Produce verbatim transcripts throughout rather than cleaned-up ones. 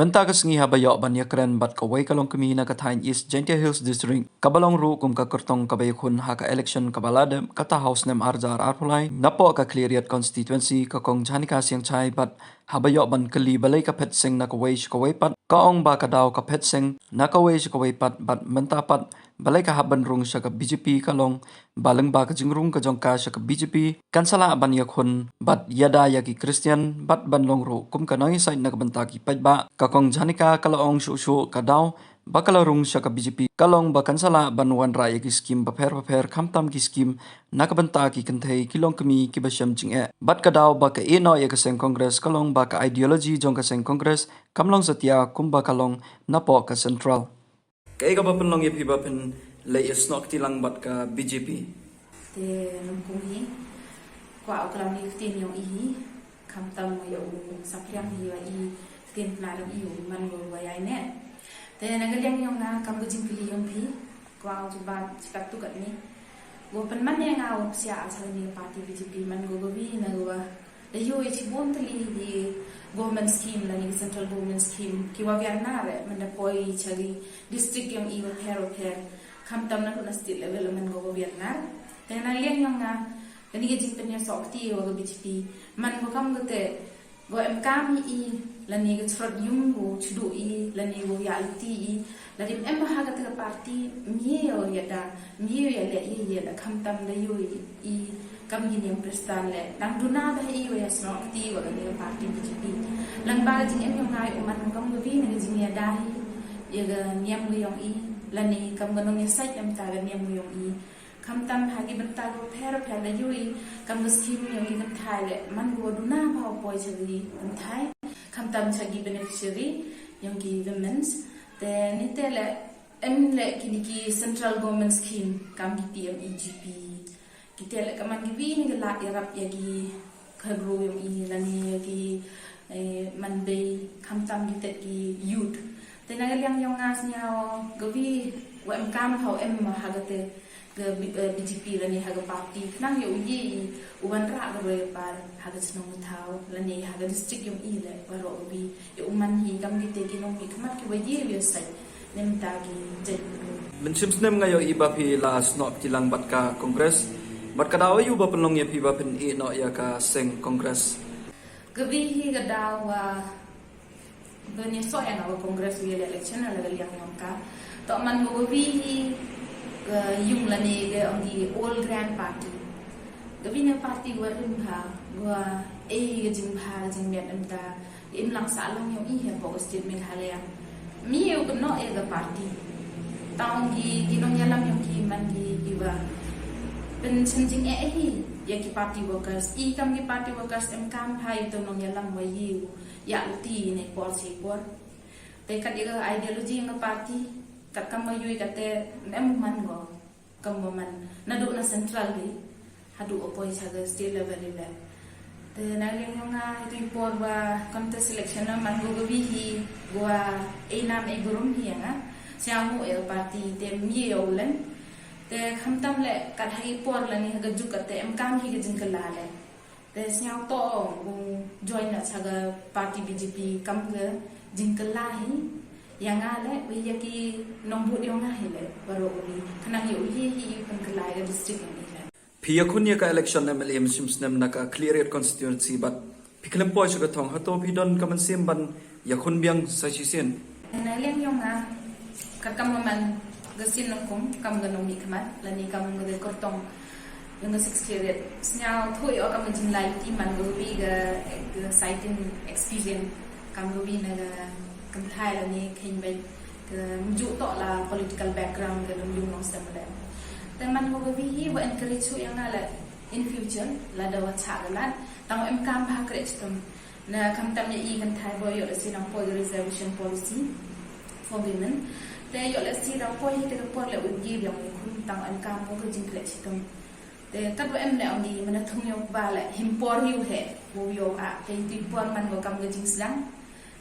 Mynta ka sngi haba ïoh ban ïakren bad kawei ka longkmie na ka thaiñ East Jaintia Hills District, kaba long ruh kum ka kyrtong kaba ïakhun ha ka election kaba la dep, kata ha u snem ar hajar arphew lai, napoh ka Khliehriat constituency, ka Kong Janika Siangshai, bad haba ïoh ban kylli balei ka phet seng na kawei sha kawei pat, ka ong ba ka daw ka phet seng na kawei sha kawei pat, bad mynta pat balei ka hap ban rung sha ka B J P, ka long ba lyngba ka jingrung ka jong ka sha ka B J P kan sa lah ban ïakhun bad ïada ïa ki Khristan bad ban long ruh kum ka nongïasaid na ka bynta ki paidbah. Ka Kong Janika ka la ong shuh shuh ka daw ba ka la rung sha ka B J P ka long ba kan sa lah ban wanrah ïa ki skim bapher bapher, khamtam ki skim na ka bynta ki kynthei, ki longkmie kiba shem jingeh. Bad ka daw ba ka ïehnoh ïa ka seng Congress ka long ba ka ideology jong ka seng Congress kam long satia kumba ka long napoh ka central. Kaei kaba pynlong ïa phi ba phin leit ïasnoh kti lang bad ka B J P? Te nongkum hi, kwah u klam ïa ka ktien ïong i hi, khamtam ïa u saphriang hi, ïa i ktien Pnar ïong i u man u ba ïaineh. Te na ka liang ïong nga, kam ka jingkylli ïong phi, kwah u jubab shi katto katne. Ko pynman ïa nga u psiah ha kane ka party B J P, man ko ba wi na ko ba da ïoh ïa shibun tylli ki government scheme lane ki central government scheme kiwa biang na re, man da poi sha ki district ïong i bapher bapher, khamtam na ruh na state level, man ko ba biang na re. Te na liang ïong nga, kane ka jingpynïasoh kti wa ka B J P, man ko kam kata, ko em kam ïa i lane ka chrot ïung ko shu duh i lane ko ïa lynti i, lada em ha kata ka party, ym ïoh ïa da, ym ïoh ïa leh ïa ïa da, khamtam da ïoh i kam ki niam Khristan leh dang duna bha i wa ïasnoh kti wa kane ka party B J P. Lyngba ka jingem ïong nga, u man u kam ka wi na ka jingïada hi ïa ka niam ka ïong i lane kam ka nongïasaid na ka bynta ka niam ka ïong i. Khamtam ha ki bynta ko pher pher da ïoh i kam ka scheme ïong ki kynthai leh man ko duna bha u poi sha ki kynthai, khamtam sha ki beneficiary ïong ki women's. Te nite leh em leh kine ki central government scheme kam ki P M E G P. Kite leh ka man ki wi na ka lad ïarap ïa ki khyrbru ïong i lane ïa ki, eh, man bei, khamtam kite ki youth. Te na ka liang ïong nga sñiaw ka wi wa em kam bha u em ha kate ka B-, eh, B J P lane ha ka party. Khnang ïa u ïoh i u wanrah ka roi ka par ha ka chnong ka thaw lane ha ka district ïong i leh waroh ka wi. Ïa u man hi kam kite ki nongmihkhmat kiwa ïoh ïa sait. Mynta ki jait. Mynshem snem nga ïohi ba phi la snoh kti lang bad ka Congress. Bad ka daw aïu ba pynlong ïa phi ba phin ïeh noh ïa ka seng Congress? Ka wi hi ka daw wa ban ïasoh ïa nga wa Congress wi ïa election ha la ka liang ïong ka. Toh man ko ka wi hi ka yung lane ka ong ki old grand party. Ka wi na party wa rim bha, wa ei ka jingbha ka jingmiat mynta. Im lang sah lang ïong i hapoh ka state Meghalaya. Mi u kynnoh ïa ka party. Tang ki, ki nongïalam ïong ki man ki, kiwa pynchynjing eh hi ïa ki party workers. I kam ki party workers em kam bha ïa uto u nongïalam wa ïa u ïa u ti ne por se por. Te kat ïa ka ideology ïa ka party, kat kam wa ïohi kate em man ko. Kam wa man naduh na central hi haduh wa poi sha ka state level hi leh. Te na liang ïong nga, itu i por wa contest election na man ko ka wi hi wa ei nam ei burom hi ïa nga. Sñiaw nguh ïa ka party te mi ïa u leng. Te khamtam leh kat ha i por lane ha ka juk kate em kam hi ka jingkylla leh. Te sñiaw to u join na cha ka party B J P kam ka jingkylla hi ïa nga leh, wi ïa ki nongbud ïong nga hi leh, waroh wi. Khnang ïa u ïa hi i pynkylla ïa ka district ïong i leh. Phi ïakhun ïa ka election M L A mynshem snem na ka Khliehriat constituency bad phi khlem poi sha ka thong, hato phi don ka mynsiem ban ïakhun biang sa shisien? Na liang ïong nga, katkam wa man ka sien nongkum, kam ka nongmihkhmat lane kam ka kyrtong ïong ka Sixth Khliehriat, sñiaw thuh ïa kam ka jinglai ti man ka wi ka, ka saitin experience, kam ka wi na ka kynthai lane kheiñ bad ka mjuh toh la political background ka long ïong nongsem leh. Te man ka wi hi wa encourage shuh ïa nga leh in future lada wa chah ka lad tang em kam bha khreh chitom. Na khamtam ïa i kynthai boi ïoh lehse nang poi ka reservation policy for women. Te ïoh lehse da poi hi te ka por leh u ïa biang ïa khun tang em kam ko ka jingkhreh chitom. Te kat wa em leh ong i mana thung ïa u kba leh him por hi u heh u ïoh a te i por man ko kam ka jingsdang.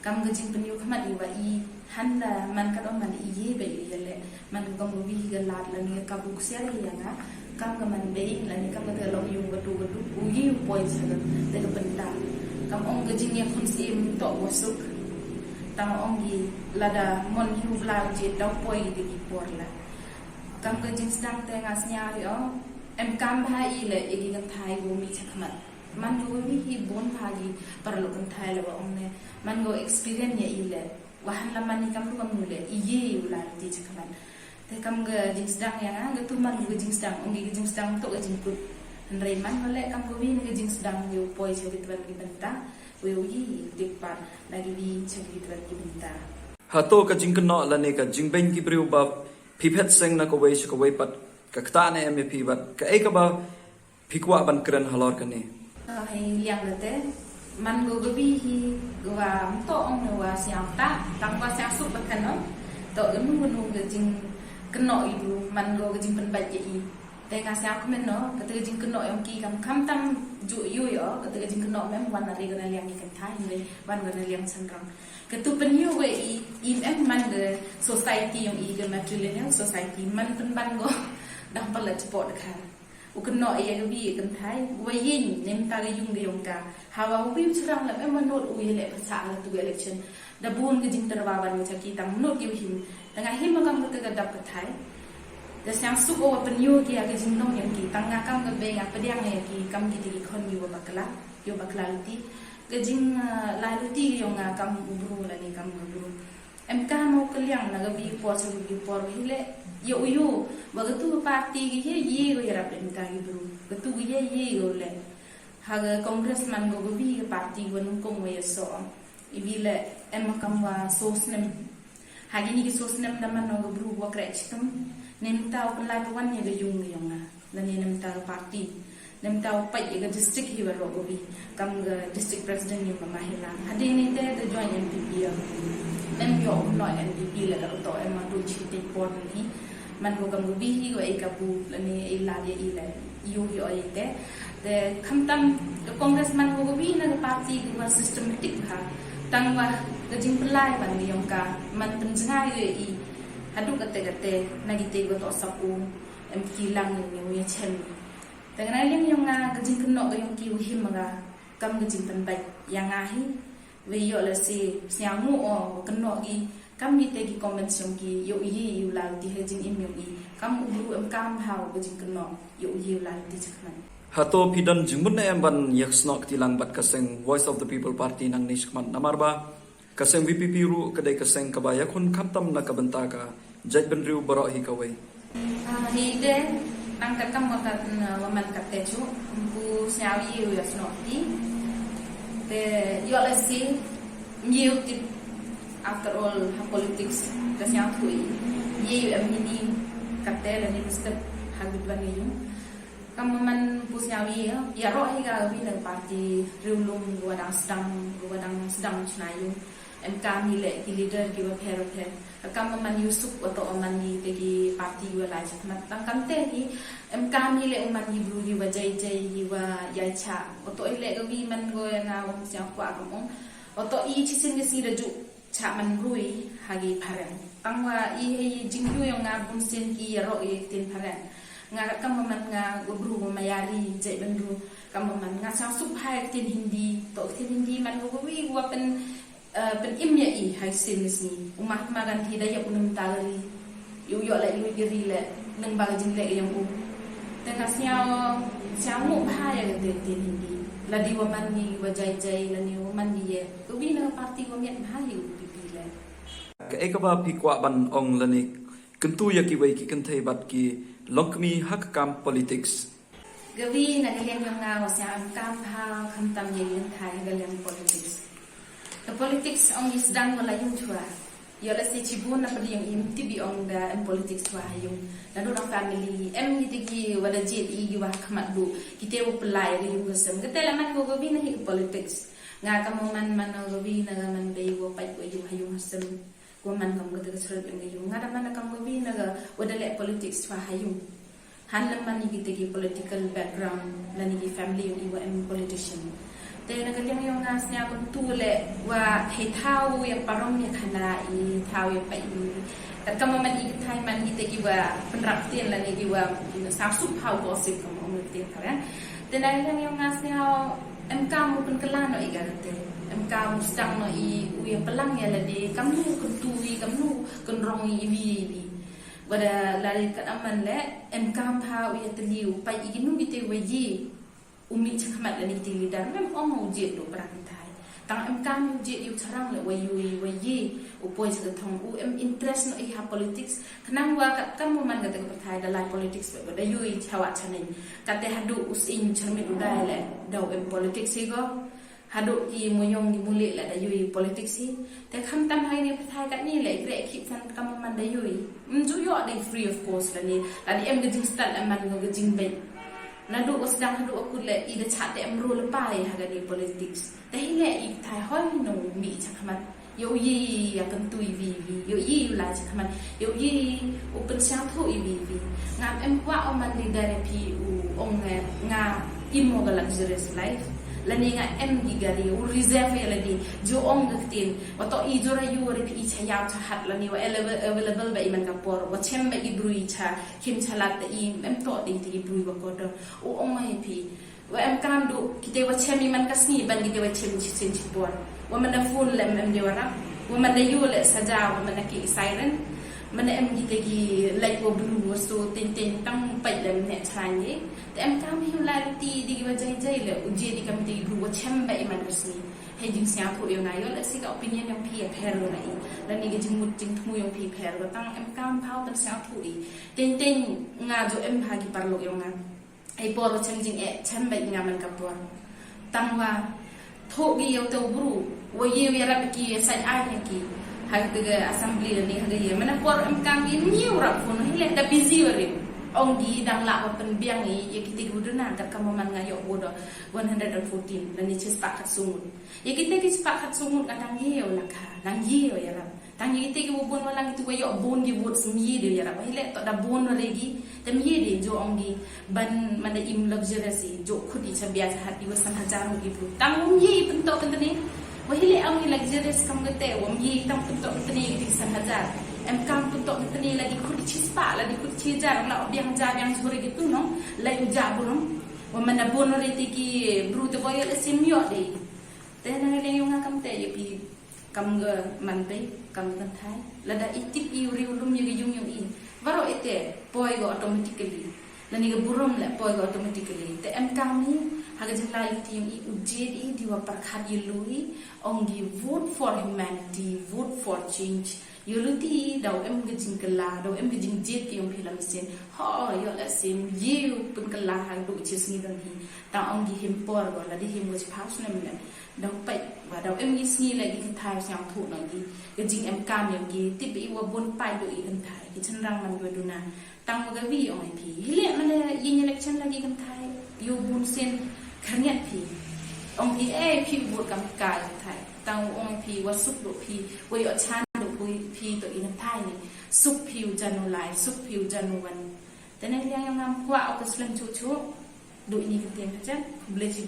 Kam ka jingpynïoh khmat i wa i handa man kat wa man i ye ba i ye leh. Man ka kam ka wi ka lad lane ka kabu ksiar ïa nga. Kam ka man bei lane kam ka long ïung katu katu u ïu poi sa ka te ka pynta. Kam ong ka jingïakhun siem toh wa suk. Tang ong ki lada mon hi u Blai u jied da u poi ïa ki por la. Kam ka jingsdang te nga sñiaw hi o. Em kam bha i le ïa ki kynthai u mi chakhmat. Man ko wi hi bun bha ki paralok kynthai le wa ong ne. Man ko experience ïa i le. Wa han la man i kam ru kam nu le i ye u la ti chakhmat. Te kam ka jingsdang ïa nga, nga tu man ka jingsdang, ong ki ka jingsdang to ka jingkut. Hynrei man ko le kam ka wi na ka jingsdang ïa u poi cha ki twan ki bynta, wi u yi dip pat na ki wi cha ki twan ki bynta. Hato ka jingkynnoh lane ka jingbeiñ ki briew ba phi phet seng na kawei sha kawei pat ka ktah ne em ïa phi bad kaei kaba phi kwah ban kren halor kane? Hei liang da te man go gabi hi gwa mto ong ne wa siang ta tang wa siang suk ba kan ong to gnu gnu ga jing kno i du man go ga jing pen bait i te nga siang kmen no kata ga jing kno ong ki kam kam tam ju yu yo kata ga jing kno mem wan na re ga na liang i kan thai hynrei wan ga na liang san rang katu pen yu we i im em man ga society ong i ga matrilineal society man pen ban go dang pala chipot kan. U kynnoh ïa ka wi ka kynthai, wa ïing, ne mynta ka yung ka yong ka. Hawa u wi u chyrang lem em wa nod u ïa leh pyrshah ha tu election. Da bun ka jingtyrwa ban wa chaki tang nod ïa u him. Da nga him ma kam ka ka dap ka thai. Da siang suk o wa pynïoh ki ïa ka jingnong yong ki. Tang nga kam ka bei nga pdiang ïa ki kam ki ti ki khon ïa wa bakla. Ïa wa bakla luti. Ka jing, ah, lai luti ka yong nga kam u bru la ne kam u bru. Em ka mo ka liang na ka bi por sa ka bi por hi le. Yo yo. Ba ka tu ka party ka ye ye ka yarap em ka ki bru. Ka tu ka ye ye ka le. Ha ka congressman ka ka bi ka party ka nung kong wa ya so. I bi le em ka wa so snem. Ha ki ni ki so snem da man ka bru wa krek chitum. Nem ta ka lai ka wan ya ka yung ka yong nga. Lane na mynta ka party. Na mynta u peit ïa ka district hi baroh kawi. Kam ka district president ïa ka Mahilang. Hadien ni te da join N P P ïa. Mem ïoh u noh N P P la ka ruto em ma tu chi te por ni. Man ko kam kawi hi ko ei ka bu lane ei la ïa i la. Ïoh hi oi te. Te khamtam ka congressman ko kawi na ka party ko ka systematic ha. Tang wa ka jingpynlai ban ïong ka man pynjngai ïa i. Haduh kate kate na ki te ko to sap u. Em ki lang ïa u ïa chem. Te nga na liang yong nga ka jingkynnoh ka yong ki u him nga kam ka jingpynbeit ïa nga hi. Wei ïoh la si sñiaw ngu o kynnoh ki kam ki te ki comments yong ki ïoh u yi ïoh la ti ha jingim yong i kam u bru em kam bha ka jingkynnoh ïoh u yi u la ti chakman. Hato phi don jingmut ne em ban ïa snoh kti lang bad ka seng Voice of the People Party nang ni chakman namar ba ka seng V P P ruh ka dei ka seng kaba ïakhun khamtam na ka bynta ka jaitbynriew baroh hi kawei. Ah, hi de nang ka kam wa ka, mm, wa man ka te chu, ym pu sñiaw ïa u ïa snoh ti. Te ïoh la si, ym ïa u tip, after all, ha politics, ka sñiaw thui. Ïa u em hi ni ka te la ni step ha gud wan ïa u. Kam man pu sñiaw ïa, ïa roh hi ka wi na party, riewlum, wa dang sdang, wa dang sdang chna ïa u. Em kam hi le ki leader ki wa pher wa pher. Kam man ïu suk wa to man ni te ki party wa lai chak mat tang kam te hi. Em kam hi le u man hi bru hi wa jai jai hi wa yai cha. Wa to hi le ka wi man go na wa siang kwa kam ong. Wa to i chi sin ke si da ju cha man bru i ha ki phareng. Tang wa i he i jing yu yong nga bun sin ki ya ro i tin phareng. Nga ka kam man nga wa bru wa mayari jai ban bru. Kam man nga sang suk hai tin Hindi. To tin Hindi man go wi wa pen Eh, pen im ïa i hai sin ni sni. U Mahatma Gandhi da ïa u nang ta ri. Yu yu la yu ri le nang ba jing le yang u. Te nga sñiaw sñiaw mu bha ïa te te ni. La di wa man ni wa jai jai la ni wa man ni ye. Ko bi na party wa miat bha ïa u pipi le. Ka e ka ba phi kwah ban ong la ni. Kyntu ïa ki wei ki kynthei bad ki longkmi ha ka kam politics. Gawi na ka liang yong nga wa siang kam bha khamtam ïa ïa thai ha ka liang politics. Ka politics ong i sdang wa la yung chwa. Ïa la si chibun na padi yong im tibi ong da em politics chwa ha yung. Na du na family em ni tiki wa da jit i gi wa khmat du. Kite wa pelai ga yung ga sem. Kate la man ko gawi na hi politics. Nga ka mo man man gawi na ga man bei wa pait wa yung ha yung ha sem. Ko man kam ka te ka srep em ka yung. Nga da man kam ka wi na ka wa da leh politics chwa ha yung. Han lam man ni ki te ki political background la ni ki family yung i wa em politician. Te na ka liang yung nga sñiaw kam tu le wa hei thaw ya parom ya khana i thaw ya pa i. Kat kam man i ki thai man ki te ki wa penrap tien la ni ki wa sa sup hau gossip kam ong te ka. Te na ka liang yung nga sñiaw em kam u pen kala no i ka te. Em kam sdang noh i u ïa plang ïa lade, kam nu kyntu i, kam nu kynrong i iwi iwi. Wada lari kat aman le em kam ha u ïa teli u pai i kinu kite wa ye. U mih chakhmat lane kite leader mem ong u jied u brang thai. Tang em kam u jied u charang le wa yui wa ye. U poi cha thong u em interest noh i ha politics. Khnang wa kat kam mo man kata ka pathai da lai politics ba da yui chawa chaneng. Kate hadu u sing charmit u dai le da u em politics i go. Hadu i muyong i muli le da yui politics i. Te kham tam hai ni pathai kat ni le kre ki san kam mo man da yui. Mju yo de free of cost lane. Lane em ka jing start em man ka jing bai. Nadu u sdang hadu u kut le i da chat te em ru le pai ha ka ni politics. Te hi le i thai hoi no mi chakhmat. Yo yi ya kan tui vi vi. Yo yi u la chakhmat. Yo yi u pen siang thu i vi vi. Ngam em kwa o man di dare pi u ong nga imo ga luxurious life. Lane nga em gi gari u reserve ya lane. Jo ong ga ktin. Wa to i jora yu wa pi i cha yaw cha hat lane wa available ba i man ka por. Wa chem ba i brui cha. Kim chalat ta i em to ding ti i brui wa kodo. U ong mai pi. Wa em kam du kite wa chem i man ka sngi ban kite wa chem chi chem chi por. Wa man da phone le em de wa rap. Wa man da yu le saja wa man da ki siren. Man da em kite ki light wa blue wa so ting ting tang pai le ne chan ye. Te em kam hi la ti di wa jai jai le u je di kam ti du wa chem ba i man ka sngi. Hei jing siang thu yo na yo le si ka opinion yang pi ya pher yo na i. Lane ki jing mut jing thu yo pi pher yo tang em kam pau tang siang thu i. Teng teng nga jo em ha ki parlok yo nga. Ai por chem jing e chem ba nga man ka por. Tang wa tho gi yo te bru. Wa ye ya rap ki sai ai ne ki. Ha ki ga assembly ni ha ga ye. Mana por em kam gi ni rap phone hi le da busy wa rim. Ong gi dang la wa pen biang i ye ki te gu duna da kam man nga yo bodo one hundred and fourteen. Lane chis pa kat sungun. Ye kite ki spah khat sumut ka tang ye o la kha, tang ye o ya rap. Tang ye kite ki bu bun wa lang kite wa yo bun ki vote sim ye de ya rap. Hi le to da bun wa re gi, tam ye de jo ong gi ban man da im luxurious i jo khut i cha bia cha hat i wa san hajar mo ki bru. Tang um ye i pynto pyntene. Wa hi le ong i luxurious kam kate, wa um ye i tang pynto pyntene i san hajar. Em kam pynto pyntene la di khut i chi spah, la di khut i chi hajar, la o biang hajar biang jhur gi tu no, la i u ja bun. Wa man da bun wa re te ki bru te wa yo le sim yo de. Te na ngi yung nga kam te ye pi kam ga man te kam kan thai. Lada i tip i uri ulum ye yung yung i. Baro ite poi go automatically. Lani ga burom le poi go automatically. Te em kam ni ha ga jing lai ti yung i ujied i di wa parkhat ye lui ong gi vote for humanity, vote for change. Yo luti dau em ga jingkylla, dau em ga jingjied ki yong phi la mynsiem. Ho, yo la sim, ye u pynkylla ha du chi sngi dang hi. Tang ong gi him por go, la di him go chi phaw snem lem. Dau peit, wa dau em gi sngi la gi kynthai sngewthuh nong gi. Ga jingem kam yong gi, tip i wa bun paid du i kynthai, ki chynrang man wa duna. Tang wa ga wi ong i phi. Hi leh man da yin election la gi kynthai. Yo bun sien khyndiat phi. Ong phi, eh, phi vote kam ka kynthai. Tang ong phi wa suk du phi, wa yo chan du phi, phi to i kynthai ni. Suk phi u jan u lai, suk phi u jan u wan. Te ne liang yong ngam kwah o ka slem chu chu. Du ini ka tiang ka jan. Khublei chi